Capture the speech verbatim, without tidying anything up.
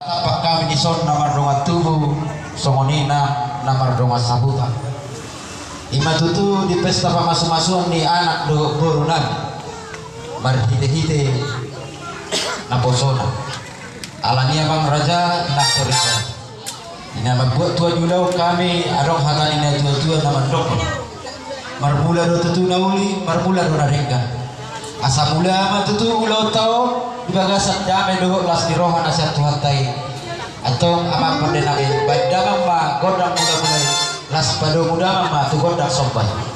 Tampak hami dison na mardongan tubu, songon i nang na mardongan sahuta. Ima tutu di pesta pamasumasuon ni anak dohot boru nami, marhitehite naposona. Alani i amang raja, inang soripada, di na mambuat tua ni ulaon hami, adong hata ni natuatua na mandok: Marmula do tutu na uli, marmula do na denggan. Asa mula ma tutu ulaonta on di bagasan dame dohot las ni roha na sian Tuhanta i. Antong amang pande nami, baen damang ma gondang mulamula i, laos padomu damang ma tu gondang somba i.